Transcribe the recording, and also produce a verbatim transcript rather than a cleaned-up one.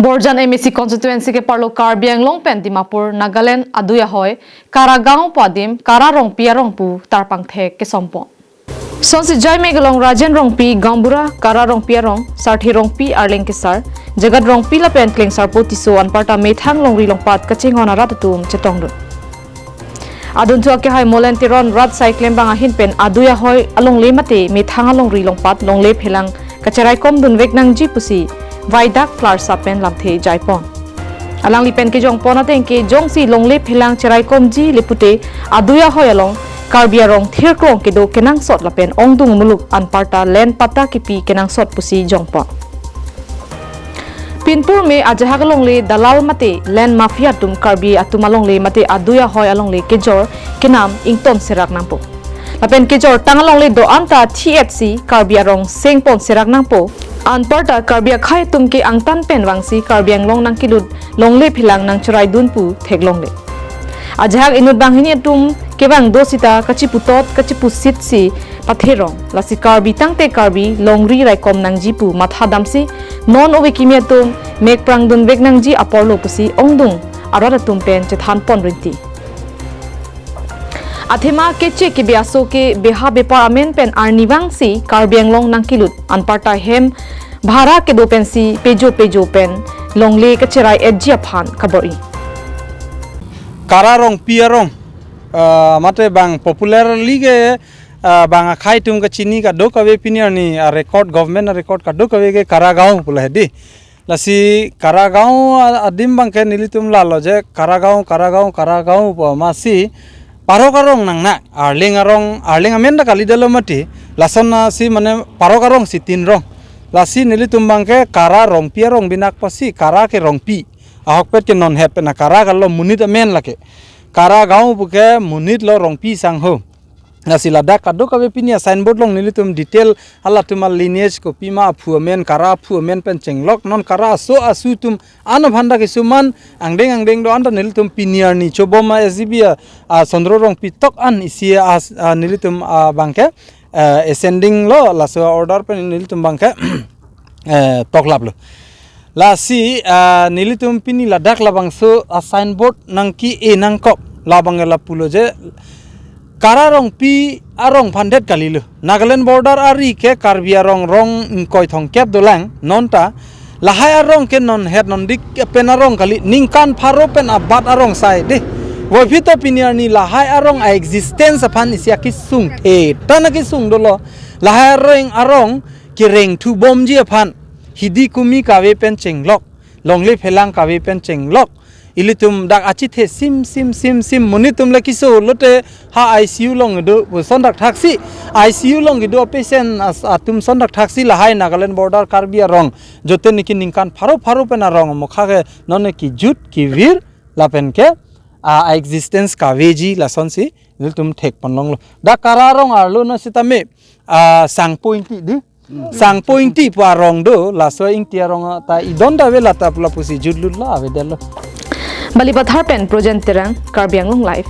Borjan M A C constituency ke parlo Karbi Anglong pen Dimapur, Nagaland adui ahoi Karagaon pu adim Kara Rongpi arong pu tarpangthek kesompon. Sonsi Jaime kelong Rajen Rongpi, Gaonbura, Kara Rongpi arong, Sarthe Rongpi, Arleng Kesar, Jagat Rongpi lapen Klengsarpo Tisso anparta methang longri longpat kachinghon arat atum chetongdun. Adunthu akehai Molen Teron rat sai klembang ahin pen adui ahoi alongle mate methang alongri longpat longle phelang kacheraikom dunvek nangji pusi vaidak klarsa pen lamthe jaipon. Alangli pen kejongpon ateng ke jongsi longle phelang cheraikomji le pute adui ahoi along Karbi arong thirklong kedo kenangsot lapen ongdung muluk anparta land patta kipi kenangsot pusi jongpon. Pinpur me ajahak alongle dalal mate land mafia atum Karbi atum alongle mate adui ahoi alongle kejor kenam ington serak nangpo. Lapen kejor tang alongle do-an ta T H C Karbi arong sengpon serak nangpo. Anparta Karbi akhai atum ke angtan pen vangsi Karbi Anglong nangkelut longle phelang nangcheraidun pu theklongle. Ajahak inut banghini atum kevang do sita kachiputot kachipusit si patherong. Lasi Karbi tangte Karbi longri raikom nangji pu matha damsi non ove kimi atum mekprang dunvek nangji aporlo pusi ongdung arat atum pen chethanpon rinti. Athema keche kebi aso ke beha bepar amen pen arnivangsi Karbi Anglong nangkelut anparta hem bhara kedo pensi pejo pejo pen longle kacherai etji aphan kabor-i. Kara Rongpi arong, ah, mate bang popularly ke, ah, bang akhai atum kachini kadokave pini arni, ah, record, government record kadokave ke Karagaon pula hedi. Lasi Karagaon, ah, adim bangke nelitum lalo je Karagaon, Karagaon, Karagaon pu masi parok arong nangnak, Arleng arong, Arleng amen ta kalidetlo mati, lasonsi mane parok arong si tin rong. Lasi nelitum bangke Kara Rongpi arong binak pasi, Kara ke Rongpi. Ahokpet ke non het pen a Kara kalo monit amen lake. Karagaon puke monit lo Rongpi sangho. Lasi ladak kadokave pini a signboard along nelitum detail halatum a lineage kopima aphu amen, Kara aphu amen pen chenglok, non Kara aso asu atum an aphan ta kisuman angdeng angdeng do-an ta nelitum pini arni chobom a S G B a, a Sondro Rongpi tok an isi a, a nelitum a bangke, eh, ascending lo, laso order pen nelitum bangke eh, toklaplo. Lasi, ah, nelitum pini ladak labangso a signboard nangke-e nangkok labang lapulo je Kara Rongpi arong phandet kalilo. Nagaland border ari ke Karbi arong rong ingkoi thomkep dolang, nonta lahai arong ke non het non dik pen arong kali, ningkan pharo pen abat arong sai dei. Voiphit to pini arni lahai arong a existence aphan isi akesung the tan akesung dolo. Lahai arong arong kereng thubomji aphan, hidi kumi kave pen chenglok, longle phelang kave pen chenglok. Ilitum dak achethe sim sim sim sim monit atum le keso lote ha I C U along kedo puson dak thaksi, I C U along kedo patient as atum son dak thaksi lahai Nagaland border Karbi arong jote niki ningkan pharo pharo pen arong mokha ke non kejut kevir lapen ke a existence kaveji lasonsi nelitum thekpon longlo. Dak Kara arong arlo no sitame, ah, Sangpo Ingti dei. Sangpo Ingti pu arong do, laso Ingti arong ta idon dave lata pula pusi jutlutlo avedetlo. Balipathar pen Projen Terang, Karbi Anglong Live.